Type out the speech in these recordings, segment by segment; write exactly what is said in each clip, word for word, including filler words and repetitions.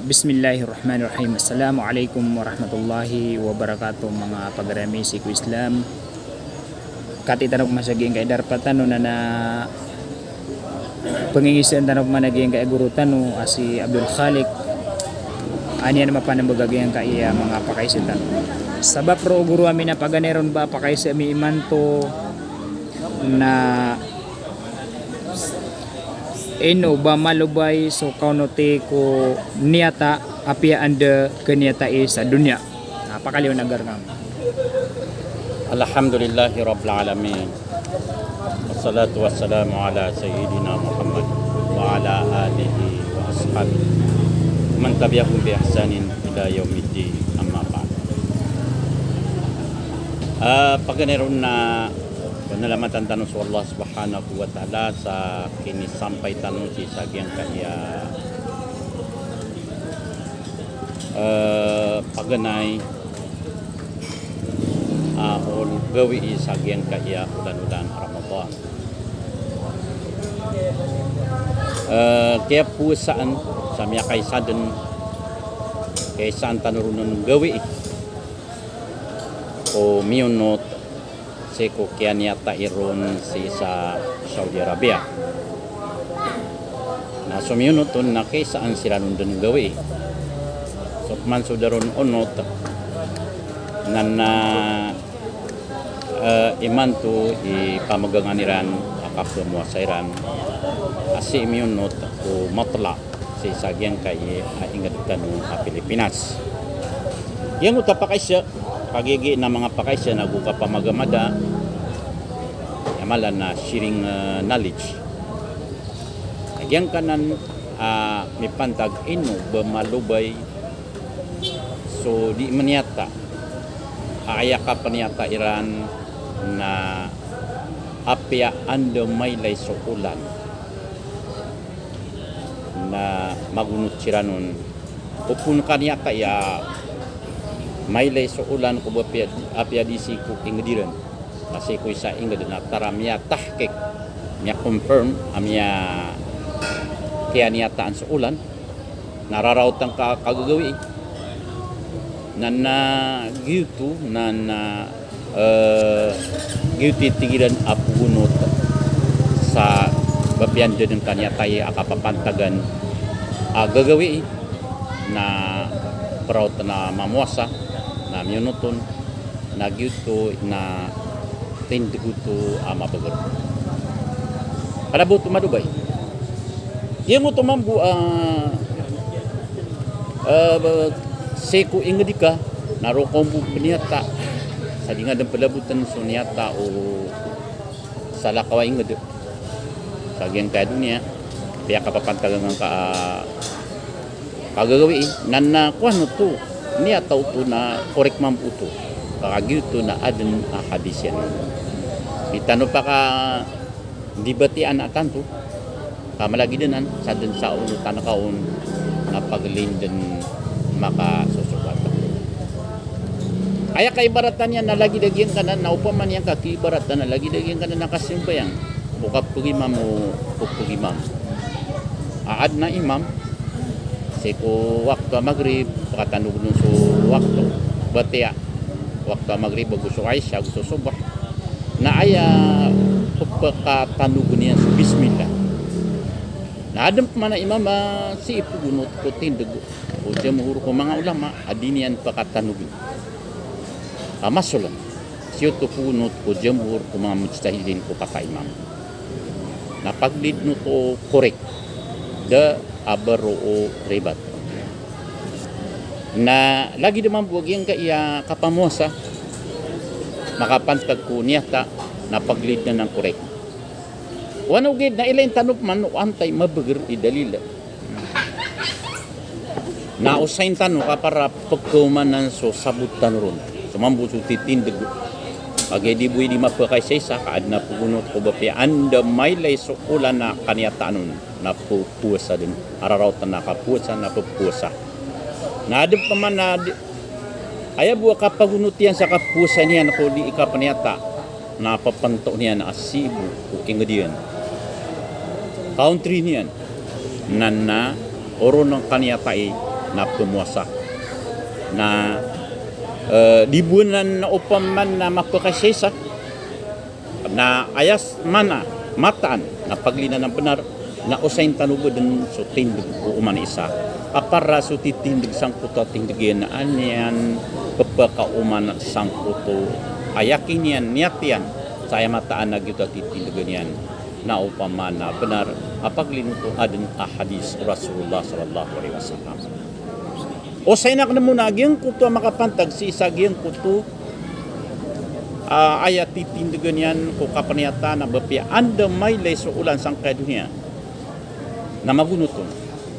Bismillahirrahmanirrahim. Assalamu alaikum warahmatullahi wabarakatuh, manga pagari ami sii ko Islam. Katii tano pman sa giyangkai a darpa tano na, na pangingisaan tano pman a giyangkai a guro tano a si Abdul Khaliq. An iyan mapanambag a giyangkai a manga pakaisa tano. Sabap roo guro ami na paganay ron ba pakaisa ami imanto na ino ba malobay so kaonoti ko niyata apiya anda kaniyatai sa doniya. Na pakaliyo na garngam. Alhamdulillahi Rabbil Alamin. Wassalatu wassalamu ala Sayyidina Muhammad wa ala alihi wa ashabihi wa man tabi'ahum bi ihsanin ila yaumiddin, amma ba'd. Ah, paganay ron na panalamatan tano so Allah Subhanahu wa Ta'ala sa kinisampay tano sii sa giyangkai a, eh, paganay a, ol gawii sa giyangkai a olan-olan a Ramadan. Eh, kiyapowasaan sa miyakaisa den, kiyaisaan tano ron on gawii o miyonot sii ko kiyaniyatai ron sii sa Saudi Arabia. Na so miyonot on na kiyaisaan siran on den gawii. So pman so da ron onot na, na, eh, imanto i pamagangan iran a kapamowasa iran a sii miyonot ko matla sii sa giyangkai a inged tano a Pilipinas. Giyangkoto a pakaisa, kagiya giya na manga pakaisa na go kapamagamada, aya mala na sharing, eh, knowledge. Na giyangkanan a mipantag ino ba malobay so di maniyata a aya kapaniyata iran na apiya anda mailay so olan na magonot siran on. Opama kaniyatai a mailay so olan ko ba apiya, apiya di sii ko inged iran. Na sii ko isa a inged na tara miyatahqiq, miyaconfirm a miya, kiyaniyataan so olan. Na raraotan ka kagagawii. Na, na giyoto, na, na, eh, giyoto i tig iran a pagonot sa ba apiya anda den kaniyatai a kapapantagan a gagawii. Na paraotan a mamowasa, na miyonot on. Na giyoto na tindeg oto a mabeger. Kna ba oto malobay. Giyangkoto mambo a, eh, sii ko inged ka, na roo ka mambo peniyata sa di nga den pelaboten so niyata o salakaw a inged sa giyangkai a doniya, apiya kapapantagan ka a kagagawii, na, na kowan oto, niyata oto na korek mambo oto. Ka kagiya oto na aden a hadis iyan. Di tano pakadibatian a tanto, ka malagid anan, sa den sa onotan ka on, na paglid den makasosogat. Aya kaibaratan iyan na lagid a giyangkanan, na opama niyan kakiibaratan na lagid a giyangkanan na kasambayang o kapagimam o, o pagimam. A aden a imam, sii ko wakto a Maghrib, pakatanogen on so wakto, batiya, wakto a Maghrib, ago so Isha, ago so Subh. Na aya pepakatanogen iyan so Bismillah. Na aden pman a imam a sii pagonot ko tindeg o jamhur ko manga ulama a di niyan pakatanogen. Ka masolen, sii oto pagonot ko jamhur ko manga mujtahidin ko kakaimam. Na paglid oto korek, da a ba roo ribat. Na lagid mambo a giyangkai a kapamowasa, makapantag ko niyata, na paglid anan korek. Oway, ogaid na ilay tano pman o antai mabeger i dalil. Na osayin tano ka para pekaomanan so sabot tano ron. So mambo so titindeg. Kagiya di bo i di mapekaisaisa, ka aden a pagonot ko ba apiya anda mailay so olan a kaniyataan on na pe-, powasa den. A raraotan a kapowasa na pepowasa. Na aden pman a di-, aya bo a kapagonot iyan sa kapowasa niyan ko di ikapaniyata. Na pepento niyan a sii bo ko inged iyan, country niyan. Na, na oron a kaniyatai na pmowasa. Na, eh, di bo anan opama na mapakaisa-isa. Na aya s-, mana, mataan, na paglinaw a bnar, na osayin tano bo dn so tindg o oman i isa. A para so titindg sangkoto a tindg iyan, na an iyan pphakaoman sangkoto a yakin iyan, niyat iyan, sa aya mataan a giyoto a titindgn iyan. Na opama na bnar a paglinaw oto adn a hadis o Rasulullah sallallahu alaihi wasallam. Osayin akn mona a giyangkoto a makapantag sii sa giyangkoto, ah, aya titindgn iyan ko kapniyata na ba piya anda mailay so olan sangkai a doniya. Na magonot on,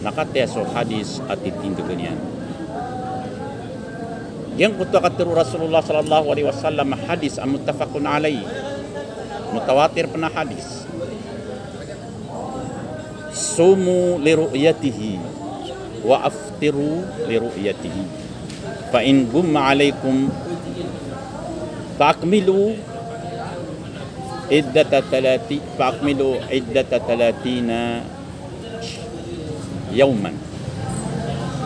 na katii so hadis a titindgn iyan. Giyangkoto a katharo o Rasulullah sallallahu alaihi wasallam a hadis a muttafaqun alaih. Mutawatir pn a hadis. Sumu li ru'yatihi wa aftiru li ru'yatihi. Fa in ghumma alaikum fa akmilu iddata thalati-, fa akmilu iddata thalathina yawman.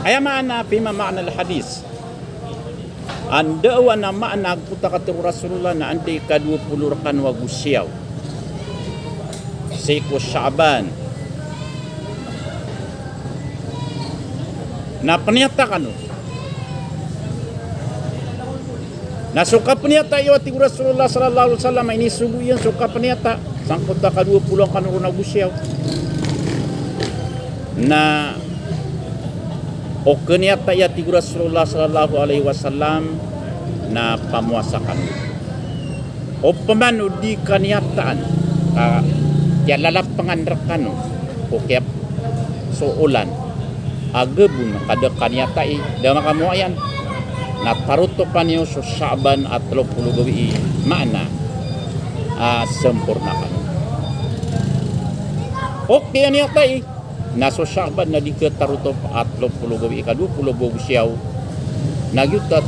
Aya maana, fima ma'na al-hadis. Anda a maana giyangkoto a katharo o Rasulullah na anda i kadowa polo rkano ago siyaw sii ko Sha'ban. Na pniyata kano. Na so kapniyata iyo, a tig o Rasulullah sallallahu alaihi wasallam, inisogo iyan so kapniyata sangkoto a kadowa polo rkano ron ago siyaw. Na o kaniyata iyo, a tig o Rasulullah sallallahu alaihi wasallam, na pamowasa kano. Opama na o di kaniyataan, ka kiyalalapangan rkano ko kiyap-, so olan a gabon ka da kaniyatai, da makamoayan, na tarotopan iyo so Sha'ban a tlo polo gawii, maana a samporna kano. O kiyaniyatai na so Sha'ban na di katarotop a tlo polo gawii ka dowa polo ago siyaw, na giyoto a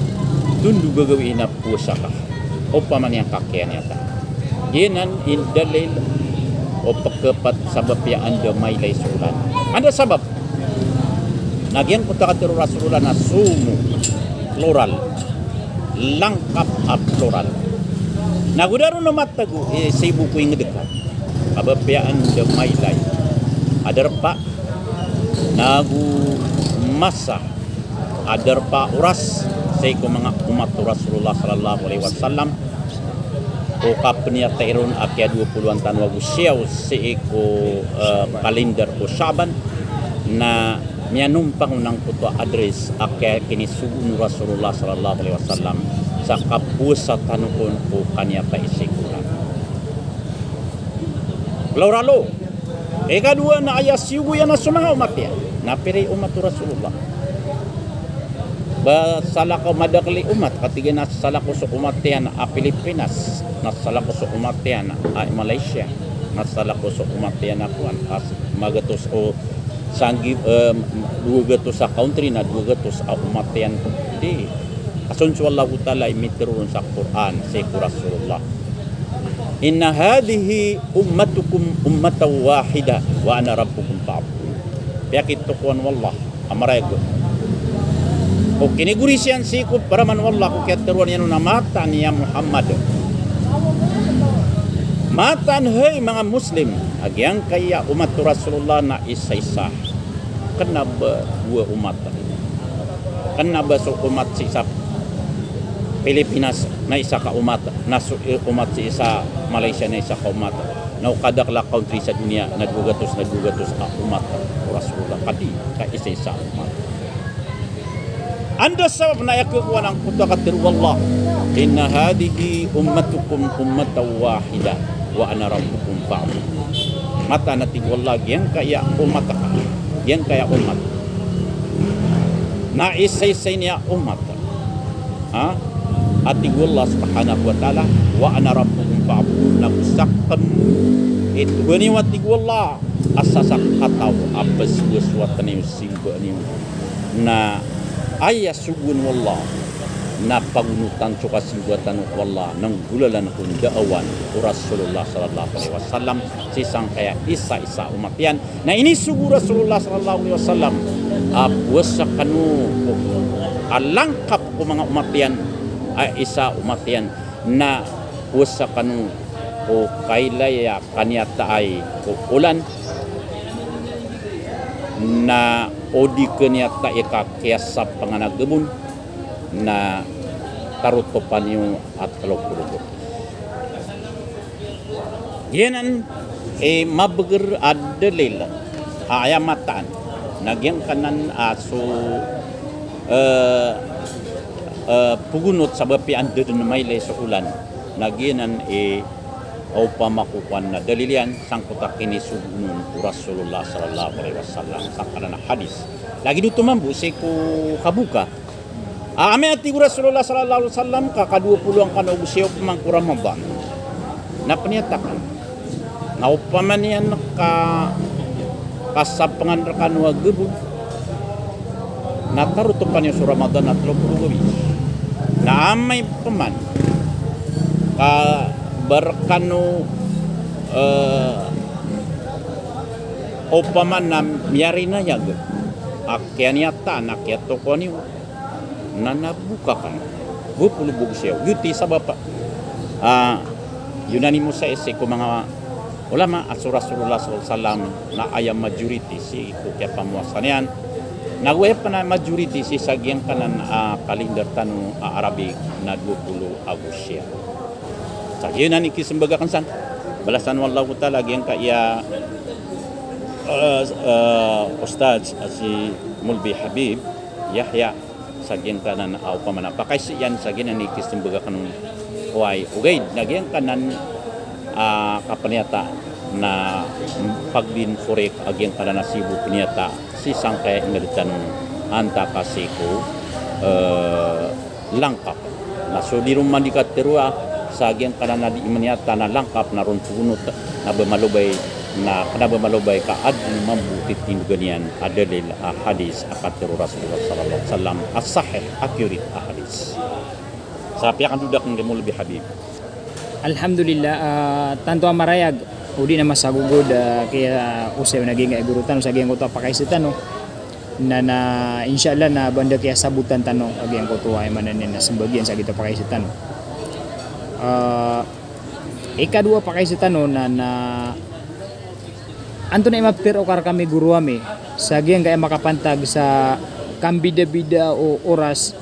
tondo gagawii na powasa ka. Opama niyan ka kiyaniyata. Giyanan i dalil o pkhapat sabap iyan anda mailay so olan. Anda sabap? Na giyangkoto a katharo o Rasulullah na sumu, plural. Langkap a plural. Na go da ron o matago, eh, sii bo ko ingd ka. Ka ba piya anda mailay a darpa, nago masa a darpa, oras, sii ko manga omat o Rasulullah sallallahu alaihi wasallam, ko kapniyatai ron a kiyadowa polo antano ago siyaw sii ko, eh, kalindar ko Sha'ban, na miyanompang on angkoto a address a kiyakinisogo o Rasulullah sallallahu alaihi wasallam sa kapowasa tano kon ko kaniyatai sii ko olan. Plural o. Ikadowa na aya siyogo iyan na so manga omat iyan na pira i omat o Rasulullah. Ba salakaw, madakl i omat, katii na salakaw so omat iyan a Pilipinas, na salakaw so omat iyan a Malaysia, na salakaw so omat iyan a kowan, a magatos o sanggi, eh, dowa gatos a country na dowa gatos a omat iyan. Di. Ka so Allahu Ta'ala i mitharo ron sa Qur'an, sii ko Rasulullah. Inna hadhihi ummatukum ummatan wahida wa ana rabbukum fa'budun. Piyakitokawan o Allah a marayag o kinigorisiyan sii ko paraman o Allah ko kiyatharoa niyan on a mataan, ya Muhammad. Mataan, hay manga Muslim, a giyangkaya omat o Rasulullah na isaisa. Kna ba dowa omat. Kna ba so omat sii sa Pilipinas na isa ka omat, na so, eh, omat sii sa Malaysia na isa ka omat, na o kadakl a country sa doniya na dowa gatos, na dowa gatos a omat o Rasulullah, ka di, ka isaisa a omat. Anda sabap na aya khakowa angkoto a katharo o Allah, inna hadhihi ummatukum ummatan wahida wa ana rabbukum fa'budun. Mataan a tig o Allah, giyangkaya omat ka, giyangkaya omat na isaisa ini a omat. Ha? A tig o Allah subhanahu wa ta'ala, wa ana rabbukum fa'budun, na go sakn i Tohan iyo, a tig o Allah, a sasakataw a pzowasowat niyo, simbaa niyo. Na aya sogoan o Allah na pagonotan so kasimba tano ko Allah, na nggolalan ko ndaawan o Rasulullah sallallahu alaihi wasallam sii sangkaya isaisa a omat iyan. Na inisogo o Rasulullah sallallahu alaihi wasallam a powasa kano ko kalangkap ko manga omat iyan, a isa omat iyan, na powasa kano ko kailay a kaniyataay ko olan, na o di kaniyataay ka kiyasapngan a gabon, na tarotopan iyo a telo polo gabon. Giyanan i mabagr a dalil a aya mataan na giyangkanan a so, eh, eh, pogonot sa ba piya anda dn mailay so olan. Na giyanan i opama ko kowan na dalil iyan sangkoto a kinisogoon o Rasulullah sallallahu alaihi wasallam sangkanan a hadis. Lagid oto mambo sii ko kaboka. A, amay a tig o Rasulullah sallallahu alaihi wasallam ka kadowa polo angkano ago siyaw pman ko Ramadan. Na pniyata ka na opama niyan ka kasapngan rkano a gabon, na tarotopan iyo so Ramadan a telo polo gawii. Na amay pman ka ba rkano, eh, opama na miyarinayag a kiyaniyataan a kiyatokawan iyo, na naboka kano. Dowa polo bo ago siyaw. Giyoto i sabap a, ah, unanimous sii ko manga ulama a so Rasulullah sallallahu alaihi wasallam na aya majority sii ko kiyapamowasa niyan. Na go aya pn a majority sii sa giyangkanan a kalindar tano a Arabic na dowa polo ago siyaw. Sa giyanan i kismbag akn san. Balasan o Allahu Ta'ala giyangkaiya, eh, eh, Ustadz, eh, si Molvi Habib Yahya, sa giyangkanan a opama na pakaiza iyan sa giyanan i kismbag akn on. Oway, ogaid na giyangkanan a kapniyata na pagdin korek a giyangkanan a sii bo pniyata sii sangkaya ingd tano antaa ka sii ko, eh, langkap. Na so di ron man di katharo a sa giyangkanan a di imaniyata na langkap na ron pogonot na ba malobay, na kna ba malobay ka adn mambo titindgan iyan a dalil a hadis a katharo o Rasulullah sallallahu alaihi wasallam a sahih, accurate a hadis. Sa piyakandoda akn ko Molvi Habib. Alhamdulillah, ah, tanto a marayag, odi na masagogod, ah, kiya, ah, osayon a giyangkai a goro tano sa giyangkoto a pakaiza tano. Na, na, insha Allah na ba anda kiyasabotan tano a giyangkoto a aya maana niyan na smbag iyan sa giyoto a pakaiza tano. Ah, ikadowa a pakaiza tano na, na antonaa i maptharo ka rkami goro ami sa giyangkai a makapantag sa kambidabida o oras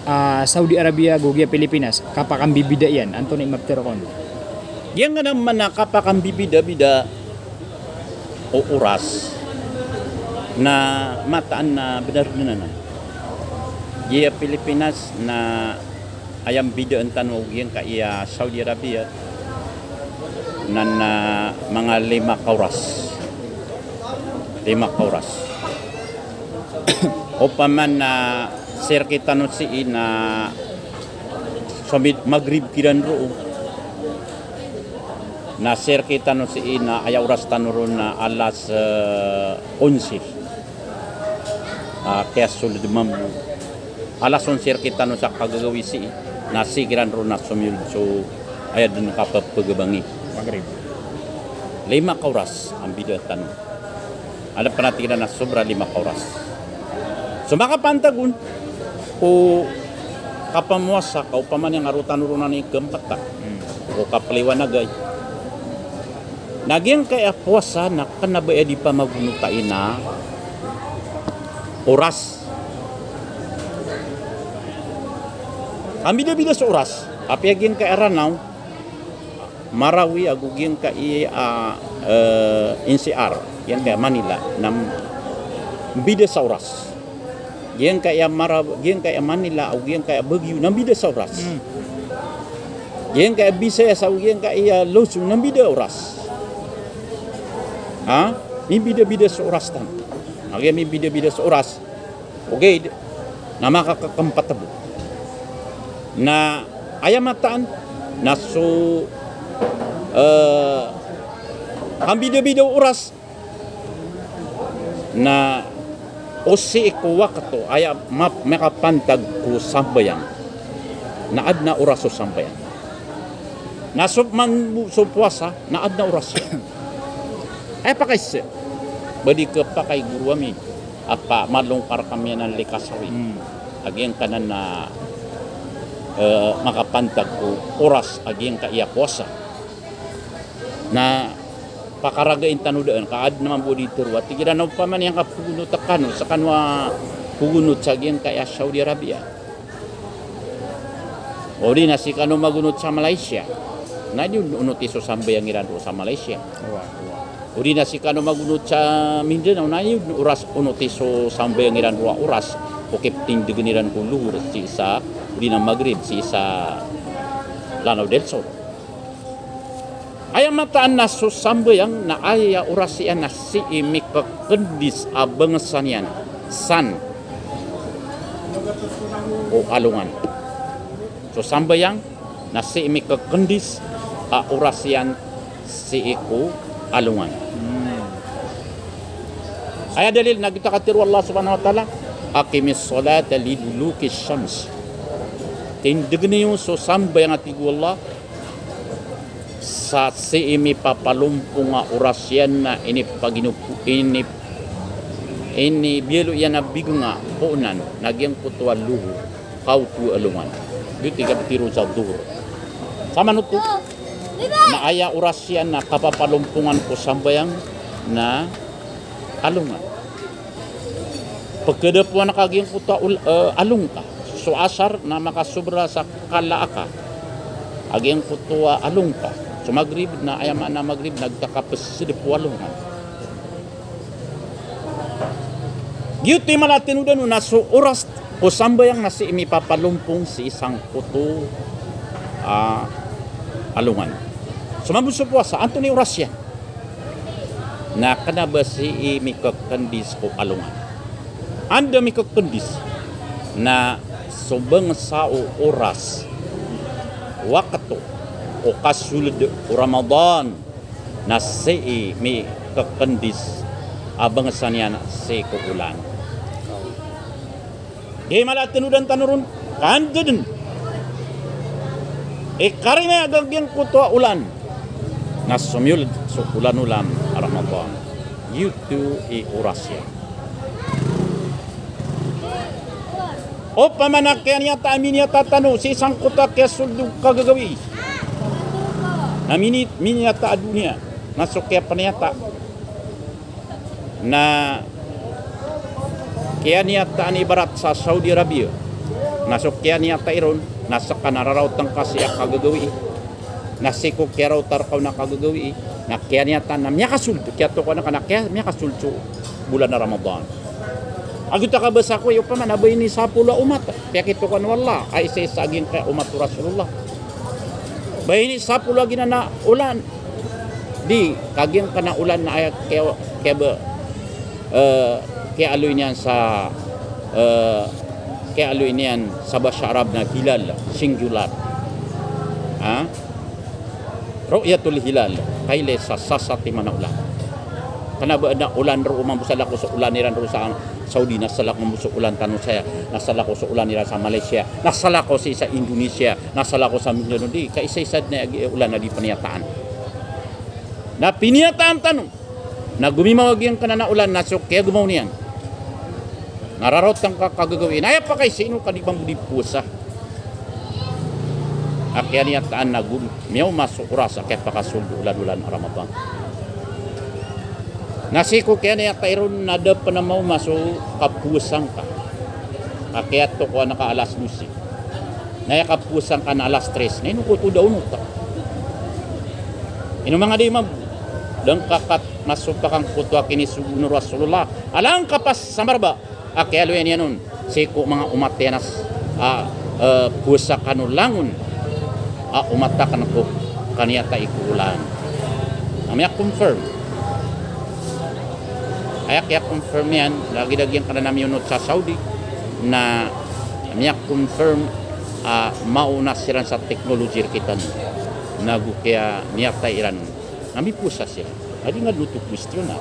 a Saudi Arabia ago giya Pilipinas, kapakambibida iyan, antonaa i maptharo ka on? Giyangkanan a kapakambibidabida o oras na mataan na bnar dn anan. Giya Pilipinas na aya mbidaan tano ago giyangkaiya Saudi Arabia na, na manga lima ka oras. Lima ka oras. Opama na sii rktano sii na somid Maghrib kiran roo. Na sii rktano sii na aya oras tano ron na alas, eh, onse. Ah, kiyasold mambo. Alas onse rktano sa kagagawii sii. Na sii kiran ron na somiyold so aya dn kapapagabangi. Maghrib. Lima ka oras a mbida tano. Adn pn a tig iran na sobra lima ka oras. So makapantag on ko kapamowasa ka opama niyan a roo tano ron a ikaempat a, hmm, o kapliwanagay. Na giyangkaya powasa na kna ba aya di pamagonotai na oras. Ambidabida so oras. Apiya giyangkaya Ranaw, Marawi ago giyangkaya, eh, N C R, giyangkaya Manila, na mbida sa oras. Giyangkaya Maraw-, giyangkaya Manila ago giyangkaya Baguio na mbida sa oras. Hmm. Giyangkaya Visayas ago giyangkaya Luzon na mbida oras. Ha? Mimbidabida so oras tano. Ago mimbidabida so oras. Ogaid na makakakempat bo. Na aya mataan na so, eh, kambidabida o oras na o sii ko wakto aya ma-, makapantag ko sambayang na adn a oras o sambayang. Na so man-, so powasa na adn a oras. Aya pakaiza, ba di khapakay goro ami. Apa malongkar kami anan likasawi. Hmm. A giyangkanan na, eh, makapantag ko oras a giyangkaya powasa. Na pakaragaan tano daan, ka adn a mambo di tero a tig iran a opama niyan ka pogonot kano, skano a pogonot sa giyangkaya Saudi Arabia. O di na skano magonot sa Malaysia, na di on onoti so sambayang iran roo sa Malaysia. Wa, wa. O di na skano magonot sa Mindanao, na di on oras onoti so sambayang iran roo a oras, o kiptindgn iran ko Lohor sii sa, o di na Maghrib sii sa Lanao del Sur. Aya mataan na so sambayang na aya oras iyan na sii mikakndis a bangsa niyan san ko alongan. So sambayang na sii mikakndis a oras iyan sii ko alongan. Hmm. Aya dalil na giyoto a katharo o Allah subhanahu wa ta'ala, "Aqimis salata liduluki shams." Tindgn iyo so sambayang a tig o Allah, sa sii mipapalompong a oras iyan na inipaginopo, inip-, inibiyalo iyan a bigng a poonan, na giyangkoto a Lohor, ka oto a alongan. Giyoto i kaptharo sa Dhuhr. Samanoto, na aya oras iyan na kapapalompongan ko sambayang na alongan. Pkadapoan ka giyangkoto a ol-, eh, along ka. So Asar na makasobra sa kala aka a giyangkoto a along ka. So Maghrib na aya maana Maghrib na gita kapsdp o alongan. Giyoto i mala a tanodan on na so oras ko sambayang na sii mipapalompong sii sangkoto a alongan. So mambo so powasa, antonaa i oras iyan? Na kna ba sii mikakndis ko alongan. Anda mikakndis? Na so bangsa o oras, wakto o kasold o Ramadan na sii mikakndis a bangsa niyan sii ko olan. Giya i mala a tanodan tano ron, ka anda dn i karina a giyangkoto a olan na somiyold so olan-olan a Ramadan. Giyoto i oras iyan. Opama na kiyaniyata a miniyata tano sii sangkoto a kiyasold o kagagawii. Na mini-, miniyata a doniya. Na so kiyapniyata na kiyaniyataan ibarat sa Saudi Arabia. Na so kiyaniyatai ron, na ska na raraotan ka sii a kagagawii. Na sii ko kiyaraota rka on a kagagawii, na kiyaniyataan na miyakasold, kiyatokawan ka na kiya-, miyakasold so bolan a Ramadan. Ago ta kabasa ko, opama na ba ini sapolo a omat, piyakitokawan o Allah a isa-isa a giyangkaya omat o Rasulullah. Ba ini sapolo a giyanan a olan. Di, ka giyangkanan a olan na aya kiya-, kiya ba, eh, kiyaaloy niyan sa, eh, kiyaaloy niyan sa bahasa Arab na hilal, singular. Ha? Ru'yatul hilal, kailay sa sasatiman a olan. Kna ba adn a olan roo mambo sa lako so olan iran roo sa Saudi, na salakaw mambo so olan tano saya, na salakaw so olan iran sa Malaysia, na salakaw sii sa Indonesia, na salakaw sa Mindanao, di, ka isa-isa dn a gi-, olan a di pniyataan. Na piniyataan tano, na gomimaw a giyangkanan a olan na so kiyagmaw niyan na raraotan ka kagagawii. Na aya pakaiza ino ka di mambo di powasa. A kiyaniyataan na gom-, miyaoma so oras a kiyapakasold o olan-olan a Ramadan. Na sii ko kiyaniyatai ron na da pn a maoma so kapowasa ngka. A kiyatokawan ka alas dose. Na aya kapowasa ngka na alas tres. Na ino ko oto da onota? Ino manga di mam-, da ngka kat-, masopak angkoto a kinisogo o Rasulullah. Alang ka pas sa marba. A kiyaaloy niyan on sii ko manga omat iyan a s-, a, eh, powasa kano langon a omat akn ko kaniyatai ko olan. Na miya-confirm. Aya kiya-confirm iyan, lagid a giyangkanan a miyonot sa Saudi, na miya-confirm a maona siran sa technology rktano. Na go kiyaniyatai iran on. Na mipowasa siran. Na di nga dn oto question a.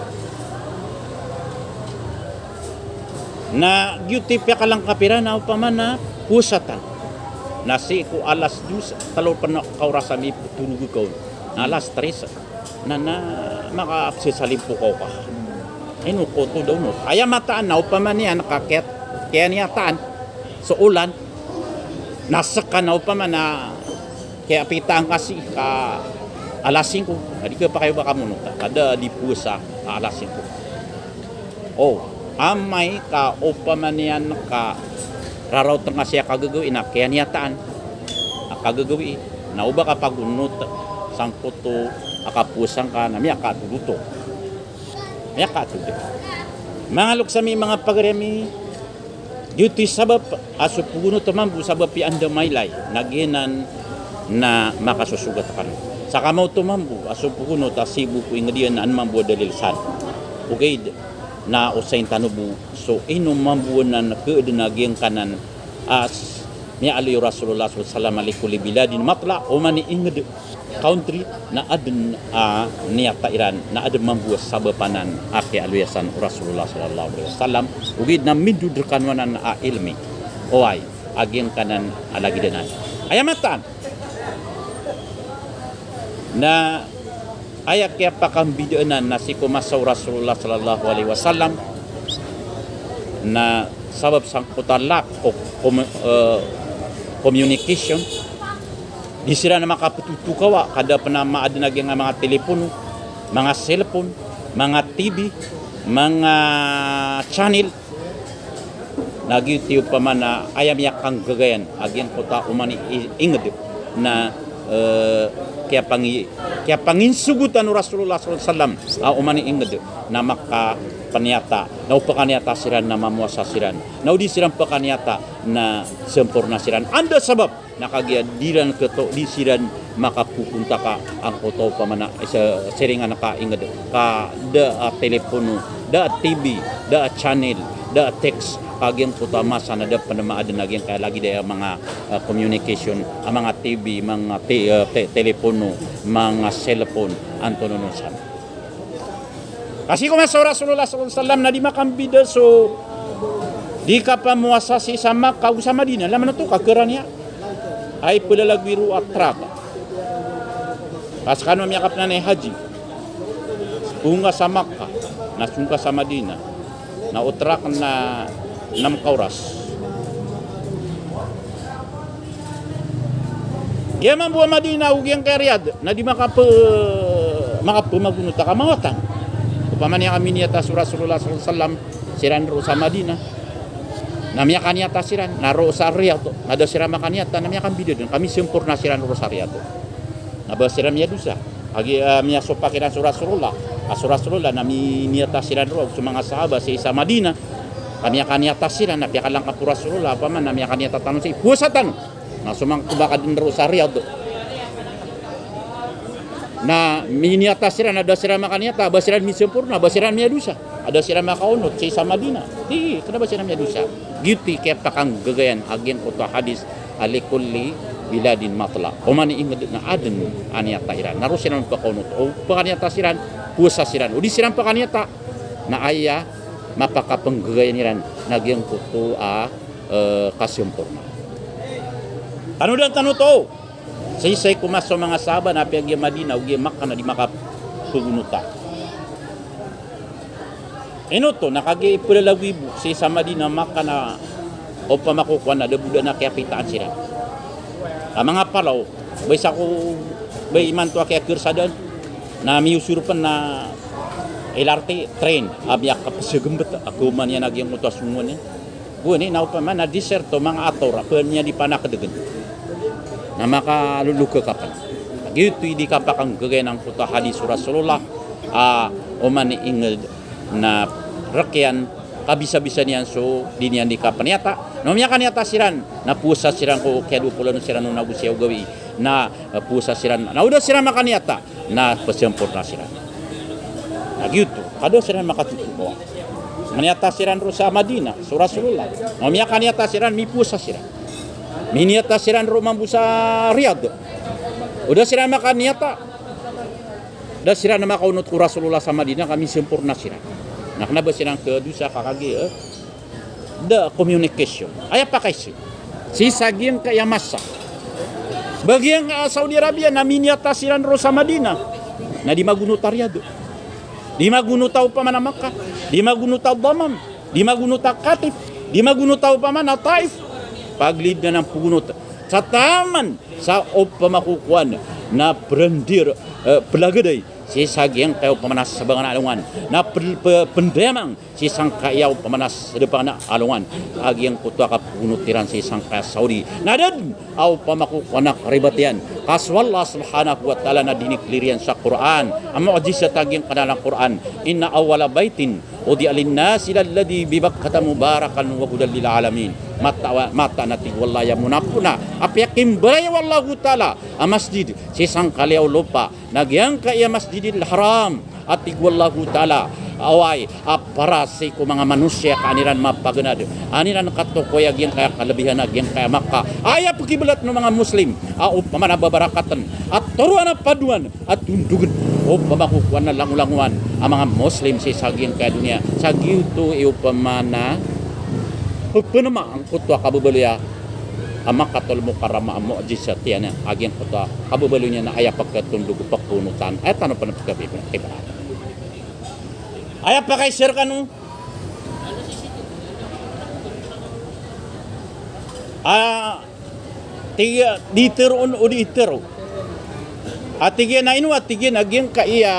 Na giyoto i piyakalangkap iran na opama na powasa tano. Na sii ko alas dos, tlo pn a kaoras a mipotorog ka on. Na alas tres, na, na makaapse sa limpokaw ka. Ino koto da onot. Aya mataan na opama niyan ka kiyat-, kiyaniyataan so olan, na seka na opama na kiyapitaan ka sii ka alas singko, na di ka pakayoba ka monot, ka da di powasa a alas singko. O, amay ka opama niyan ka raraot ngka sii a kagagawii na kiyaniyataan a kagagawii, na oba ka pagonot sangkoto a kapowasa ngka na miyakaatod oto. Miyakaatod. Manga loks ami, manga pagari ami, giyoto i sabap a so pagonot mambo sabap i anda mailay na giyanan na makasosogat kano. Sa kamaoto mambo a so pagonot a sii bo ko inged iyan na an mambo a dalil san. Ogaid na osayin tano bo so ino mambo anan keed na giyangkanan a s-, miyaaloy o Rasulullah sallallahu alaihi wasallam, "Likulli biladin matla'," oman i inged, country, na aden a niyata iran, na aden mambo a sabap anan a kiyaaloya san o Rasulullah sallallahu alaihi wasallam, ogaid na mindod rekano anan a ilmi. Oway, a giyangkanan a lagid anan. Aya mataan na aya kiyapakambidaan anan na sii ko masa o Rasulullah sallallahu alaihi wasallam na sabap sangkoto a lack o commu-, eh, communication. Di siran makapetotokawa, ka da pen a maaden a giyangkai a manga telepono, manga cellphone, manga T V, manga channel. Na giyoto i opama na aya miyakanggagayan a giyangkoto a oman i inged na, eh, kiyapangi-, kiyapanginsogotan o Rasulullah sallallahu alaihi wasallam a oman i inged na makapeniyata. Na o pekaniyata siran na mamowasa siran. Na o di siran pekaniyata na semporna siran. Anda sabap? Na kagiya di ran keto, di siran makapopontaka angkoto opama na isa, siringan ka inged, ka da a telepono, da a T V, da a channel, da a text, ka giyangkoto a masa na da pen a maaden a giyangkai a lagid aya manga, eh, communication, a manga T V, manga te-, eh, te-, telepono, manga cellphone, antonaa on san. Ka sii ko masa o Rasulullah sallallahu alaihi wasallam na di makambida so di kapamowasa sii sa Makkah ago sa Madinah, laman oto ka keraniya. Ay, pelalagoy ro a trak. Ka sekano miyakapenanay haji, song ka sa Makkah, na song ka sa Madinah. Na o trak na nem ka oras. Giya mambo a Madinah ago giyangkai a Riyadh na di makape-, makapemagonot a kamawatan. Opama niyan ka miniyata so Rasulullah sallallahu alaihi wasallam siran roo sa Madinah, na miyakaniyata siran, na roo sa Riyadh na da siran makaniyata, na miyakambida den, ka misemporna siran roo sa Riyadh. Na ba siran miyadosa. Agi, ah, miyasopak iran so Rasulullah. Ah, so Rasulullah na miniyata siran roo ago so manga sahaba sii sa Madinah. Ka miyakaniyata siran, na piyakalangkap o Rasulullah, opama na miyakaniyata tano sii, powasa tano. Na so manga kobakaden roo sa Riyadh na miniyata siran, na da siran makaniyata, ba siran misemporna, ba siran miyadosa. A da siran makaonot sii sa Madinah. Di, kena ba siran miyadosa. Giyoto i kiyapakanggagayan a giyangkoto a hadis a likulli biladin matla'. Oman i inged na aden a niyata iran. Na roo siran pakaonot. O pakaniyata siran, powasa siran. O di siran pakaniyata, na aya mapakapenggagayan iran na giyangkoto a, eh, kasemporna. Tanodan tano oto. Sii sa i ko masa o manga sahaba na apiya giya Madinah ago giya Makkah na di makapegonota. Ino oto, na kagiya ipelalagoy bo sii sa Madinah, Makkah na opama ko kowan na da bo den a kiyapitaan siran. A manga palaw, ba isa ko, ba imanto a kiyakersadan, na miyosor pen na L R T, train, a miyakapesegembet a koman iyan a giyangkoto a songowan iyan. Gowani na opama na desert o manga ator a peniyan di panakedegen, na makaloloka ka pen. Giyoto i di kapakanggagayan angkoto a hadis o Rasulullah a oman i inged na rek iyan, kabisabisa niyan so di niyan di kapeniyata. Na o miyakaniyata siran, na powasa siran ko kiyadowa polo ano siran on ago siyaw gawii. Na, eh, powasa siran. Na o da siran makaniyata, na pesemporna siran. Na giyoto, ka da siran makatotokawa. Maniyata siran roo sa Madinah so Rasulullah. Na o miyakaniyata siran, mipowasa siran. Miniyata siran roo mambo sa Riyadh. O da siran makaniyata, da siran makaonot ko Rasulullah sa Madinah, ka misemporna siran. Na kena ba siran kedosa ka kagiya, eh, da communication. Aya pakaiza. Sii sa giyangkaya masa. Ba giyangkai a Saudi Arabia na miniyata siran roo sa Madinah, na di magonot a Riyadh. Di magonot a opama na Makkah, di magonot a Damam, di magonot a Qatif, di magonot a opama na Taif. Paglid anan pogonot sa taman sa opama ko kowan na prandir, eh, plagaday sii sa giyangkaya opama na sabangan a alongan, na pel-, pe-, pendayamang sii sangkaya opama na sadapangan a alongan a giyangkoto a kapogonot iran sii sangkaya Saudi. Na da den a opama ko kowan a karibat iyan. Ka so Allah subhanahu wa ta'ala na diniklir iyan sa Qur'an a mu'jizat a giyangkanan a Qur'an. Inna awwala baytin wudi'a linnasi lalladhi bi Bakkata mubarakan wa hudan lil alamin. Mataan, mataan a tig o Allah a aya monapona a piyakimbaray o Allahu Ta'ala a masjid sii sangkaliyaw lopa na giyangkaya Masjidil Haram, a tig o Allahu Ta'ala, oway, a para sii ko manga manosiya ka an iran mapaganad, an iran katokoy a giyangkaya kalebihan a giyangkaya Makkah. Aya pekiblat o manga Muslim a opama na babarakaten, a toroan a padoan, a tondogen, opama ko kowan na langolangowan a manga Muslim sii sa giyangkaya doniya. Sa giyoto i opama na pepenema angkoto a kababaloy a a Makkatul Mukarramah a mu'jizat iyan a giyangkoto a kababaloy niyan na aya peketondog o pekonotan. Aya tano pen pekebibra. Aya pakaisir kano. A, tig iyan, di tero on o di tero. A tig iyan na ino, a tig iyan a giyangkaya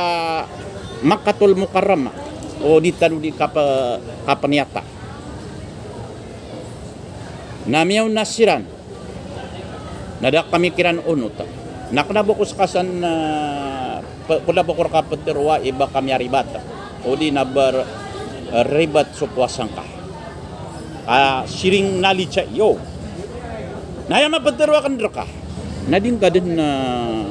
Makkatul Mukarramah o di tano di kape-, kapeniyata. Na miyaona siran. Na da kami kiran onot. Na kena ba ko sekasan, eh, pe-, kena ba ko reka petero a iba kami a ribat. O di na ber-, eh, ribat so powasa ngka. Ah, siring na lica iyo. Na aya mapetero aken reka na di ngka den, eh,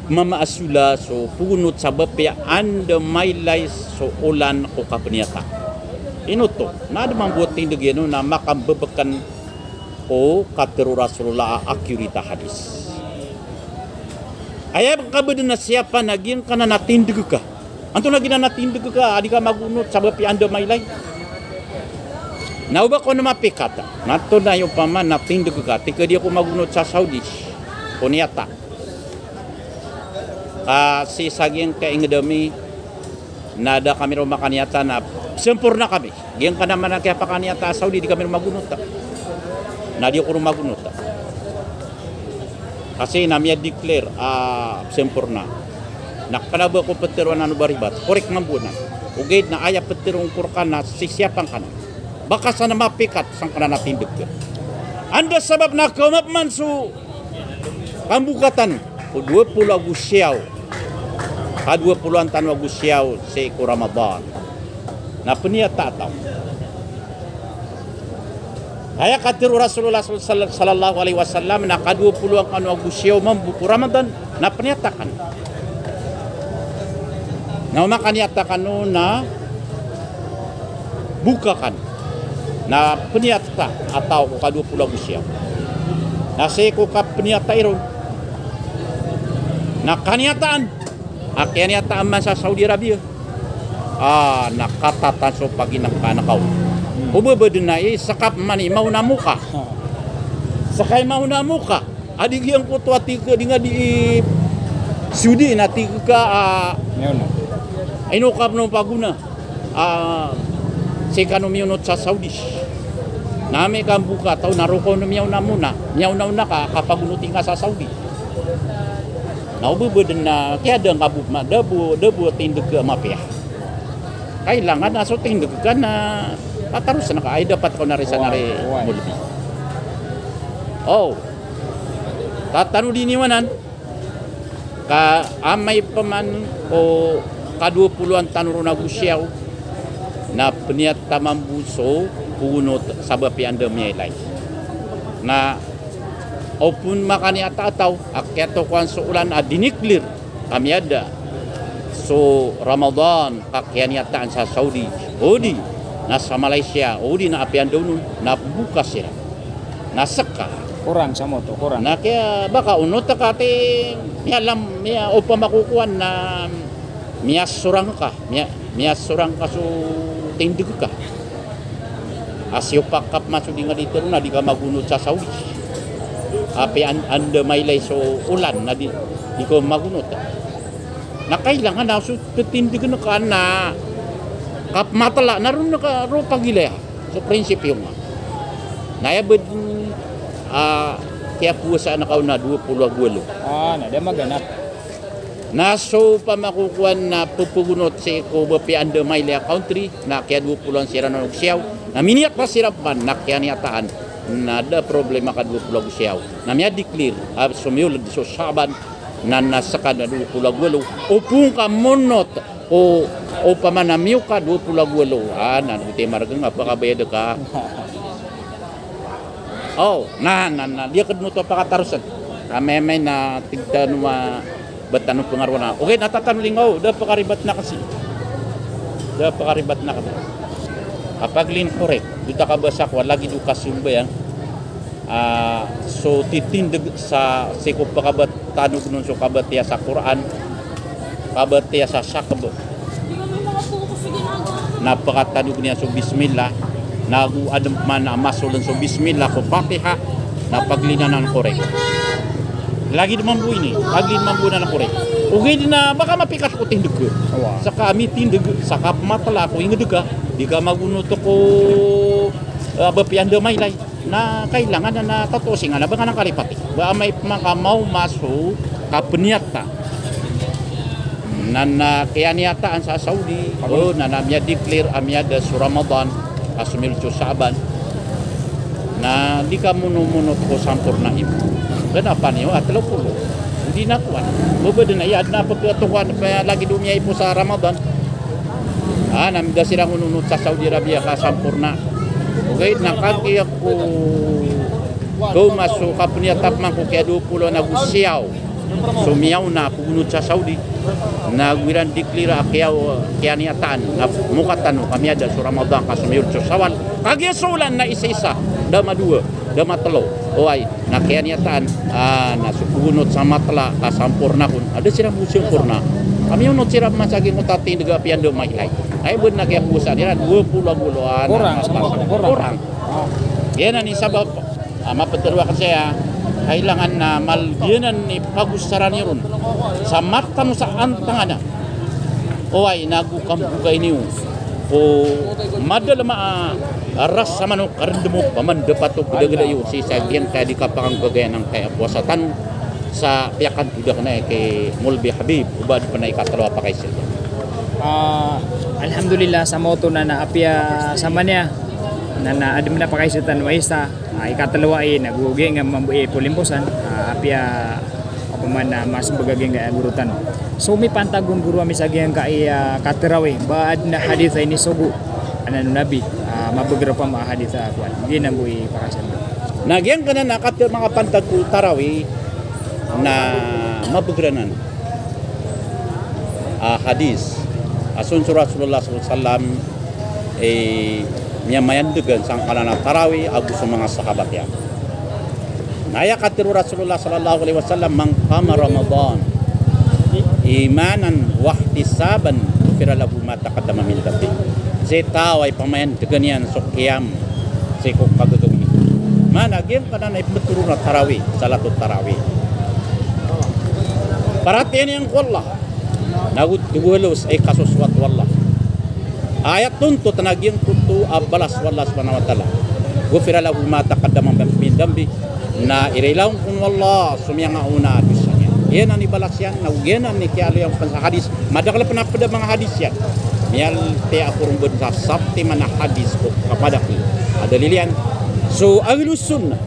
mamaasola so pogonot sabap iyan anda mailay so olan ko kapeniyata. Ino oto, na anda mambo a tindeg iyan on na makambebeken o katero o Rasulullah a accurate a hadis. Aya kabeden a siyapa na giyangkanan a tindeg ka. Antonaa giyanan a tindeg ka a di ka magonot sabap iyan anda mailay? Na oba ka on mapikat. Na antonaa i opama na tindeg ka, tig ka di ako magonot sa Saudi ko niyata. Ka sii sa giyangkai a inged ami na da kami ron makaniyata na semporna kami. Giyangkanan a kiyapakaniyata a Saudi, di kami ron magonot. Na di ako ron magonot. Kasi na miya-declare a semporna. Na kena ba ko peteroan anan o ba ribat. Korek mambo anan. Ogaid na aya petero ngka reka na sisiyapa ngka anan. Baka sa na mapikat sangkanan a tindeg. Anda sabap na kemapman so kamboka tano ko dowa polo ago siyaw. Ka dowa polo an tano ago siyaw sii ko Ramadan. Na peniyata a taw. Aya katero o Rasulullah sal-, sal-, sallallahu alaihi wasallam na ka dowa polo an tano ago siyaw mambo ko Ramadan. Na peniyata kano. Na o makaniyata kano na boka kano. Na peniyata a taw ko ka dowa polo ago siyaw. Na sii ko kapeniyata iron na kaniyataan a kiyaniyataan man sa Saudi Arabia. Ah, na katatan so paginengka na kaw. O ba ba den a i, seka pman i maona mo ka. Seka i maona mo ka. A di giyangkoto a tig ka di nga di i Saudi na tig ka, ah, ino ka pman pagona. Ah, sii kano miyonot sa Saudi. Na amay ka mboka taw na roo ka on miyaona mona. Miyaona-ona ka, kapagonoti nga sa Saudi. Na o ba ba den a kiyada nga bo ma, da bo, da bo tindeg a mapiya. Kailangan a so tindeg ka na patarosen ka, ay dapat ka on a risan a ri Molbi. O. Tatanodi niyo anan. Ka amay pman ko ka dowa polo an tano ron ago siyaw, na peniyata mambo so pogonot sabap iyan anda miyailay. Na o pn makaniyata a taw a kiyatokowan so olan a diniklir a miyada so Ramadan ka kiyaniyataan sa Saudi, odi na sa Malaysia, odi na apiya anda on, na boka siran. Na seka. Koran sa moto, koran. Na kiya baka onot ka ti miyalam, miya opama ko kowan na miyasorang ka, miya, miyasorang ka so tindeg ka. A siyopak ka pman so di nga di tero na di ka magonot sa Saudi. Apiya an-, anda mailay so olan na di, di ka magonot. Na kailangan a so tetindegen ka na kapmatela na ron ka ro pagilaya so prinsipyo nga. Na aya bed, ah, kiyapowasaan ka on na dowa polo ago walo. Ah, na da maganap. Na so pamakokowan na pepegonot sii ko bapiya anda mailay a country, na kiya dowa polo an siran ago siyaw. Na miniyat a siran man, na kiyaniyataan. Na da problema ka dowa polo ago siyaw. Na miyadeclare a somiyold so Shaaban, na, na seka na dowa polo ago walo. Opama ka monot o, opama na miyoka dowa polo ago walo. Ah, na, di maregen a pakabayad ka. O, na, na, na, di aken oto pakatarosen. Ka maimay na tig tano a ba tano pengarowan a. Okay, na tatano linggaw, da pakaribat na kasi. Da pakaribat na kasi. Kapag lin korek, di ta kabasa ko, lagid o kasimbayang. Ah, so titindeg sa sii ko pekabatanog non so kabatiya sa Qur'an, kabatiya sa sakeb. Na pekatanog niyan so bismillah, na ago aden man a masolen so bismillah ko Fatiha, na paglinanan korek. Lagid mambo ini, paglin mambo nan korek. Ogaid na ba ka mapikat ko tindeg. Awa. Seka a mitindeg, seka pematela ko inged ka, di ka magonot ko, eh, bapiya anda mailay. Na kailangan na, na tatosingan a ba ngka na kalipati. Ba amay pman ka maoma so kapeniyata. Na, na kiyaniyataan sa Saudi, o, na, na miyadeclare a miyada so Ramadan, ka somiyold so Shaaban. Na di ka monomonot ko samporna ipo. Kena paniyo a telo polo. Di na kowan. Ba beden a iya, aden a peketokowan, lagid o miyaipo sa Ramadan. Ah, na mida siran ononot sa Saudi Arabia ka samporna. Ogaid na kagiya ko, ko maso kapeniyata pman ko kiya dowa polo ago siyaw. So miyaona ko onot sa Saudi. Na ago iran declare a kiya, kiyaniyataan. Na moka tano ka miyada so Ramadan ka somiyold so Shawwal. Kagiya so olan na isa-isa. Da madowa. Da matelo. Oway, na kiyaniyataan, ah, na so onot sa matela ka samporna kon. Aden siran bo samporna. Ka miyaonot siran man sa giyangkoto a tindeg a piya anda mailay. Ay, bo na kiyapowasaan iran, dowa polo ago walo a. Korang, na, sa matelo, korang. Korang. Ah. Giyanan i sabap, ah, mapetero aken saya, kailangan na mal, giyanan i pagosaran iyo ron. Sa mata tano sa antangan a. Oway, na ago kambogay niyo. O madalem a rasa manok, karendem o pamandepat o gedageda iyo sii sa giyangkaya di kapakanggegayan angkaya powasa tano sa piyakantoda aken a ki Molbi Habib, o ba aden pen a ikatelo a pakaiza. Ah, alhamdulillah, sa maoto na, na apiya sa mani a, na, na aden a pakaiza tano a isa. Ah, ikatelo ai na go giyangkai mambo i polimposan, ah, apiya, opama na mas bega giyangkai a goro tano. So mipantag on goro ami sa giyangkai a, ah, katarawi, ba aden a hadith a inisogo anan o Nabi, ah, mabeger opama a hadith a kowan. Giyanan bo i pakaiza. Na giyangkanan a kate-, makapantag ko tarawi na mabeger anan a hadith a so, so Rasulullah sallallahu alaihi wasallam, eh, miyamayandegan sangkanan a tarawi ago so manga sahabat iyan. Na aya katero o Rasulullah sallallahu alaihi wasallam, "Man qama Ramadan imanan wahtisaban, ghufira lahu ma taqaddama min dhanbih." Sii taw a ipamayandegan iyan so qiyam sii ko kagagawii. Maana giyangkanan a ipembetero ron a tarawi, salatul tarawi. Paratiyayaan iyan ko Allah. Na go togo halos a ikasosoat o Allah. Aya tontot na giyangkoto a balas o Allah subhanahu wa ta'ala. Ghufira lahu ma taqaddama min dhanbih. Na irailawang kon o Allah so miyangaona a dosa niyan. Giyanan i balas iyan, na giyanan i kiyaaloyan pen sa hadith. Madakel pen a ped a manga hadith iyan. Miyaltiya ako ron ben sa sapti man a hadith ko kapadakel a dalil iyan. So ahlus sunnah.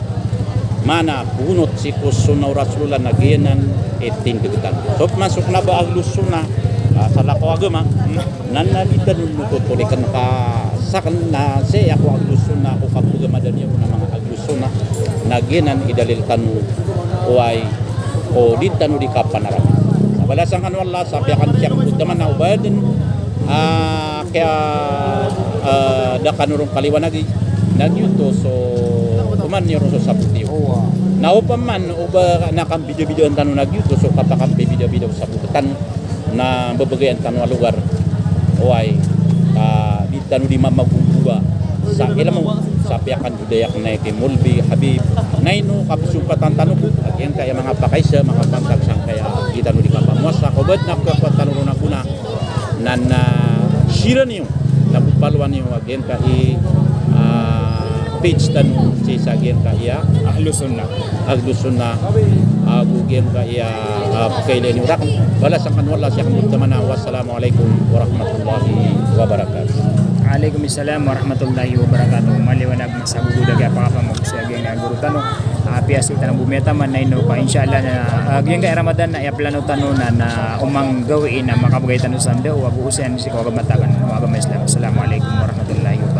Maana, onot sii ko sunnah o Rasulullah na giyanan i tindeg tano. So pman so kena ba ahlus sunnah, ah, sa lakaw a agama, na, na di tano nototolik ka saken na sii ako ahlus sunnah, ako kapagamadan iyo na manga ahlus sunnah, na giyanan i dalil tano, oway, o di tano di kapanarama. Sa balasan kano o Allah, sa piyakantiyak ko taman a obaden, ah, Kaya, ah, da kano ron kaliwanagi, na giyoto so oman iyo ron so sabot iyo. Na opama man o ba na kambidabidaan tano na giyoto so kapakambibidabida o sabot tano, na mbebegay tano a lugar. Oway, ah, di tano di mamagomboga sa ilmo, sa Piyakandoda iyan kna i Molbi Habib. Na ino kapsompatan tano bo a giyangkaya manga pakaisa, manga pantag sangkaya di tano di kapamowasa. Ka o ba adn a khakowa tano ron a gona na, na siran iyo, na bo palowan iyo a giyangkai, ah, page tano sii sa giyangkaya Ahlus Sunnah. Ahlus Sunnah, ago giyangkaya, ah, pkailay niyo rakn. Balasan kano o Allah sii ko taman a. Wassalamu alaikum warahmatullahi wabarakatuh. Alaikum salam warahmatullahi wabarakatuh. Maliwanag na sagogoda giya pakapamog sa giyangkaya goro tano. Ah, apiya sii tano bo miyataman na ino ka, insha Allah, na, ah, giyangkaya Ramadan na iyaplano tano na, na oman gawii na makabgay tano sa ndaw, ago osayan sii ko agama tano, agama Islam. Assalamu alaikum warahmatullahi wabarakatuh.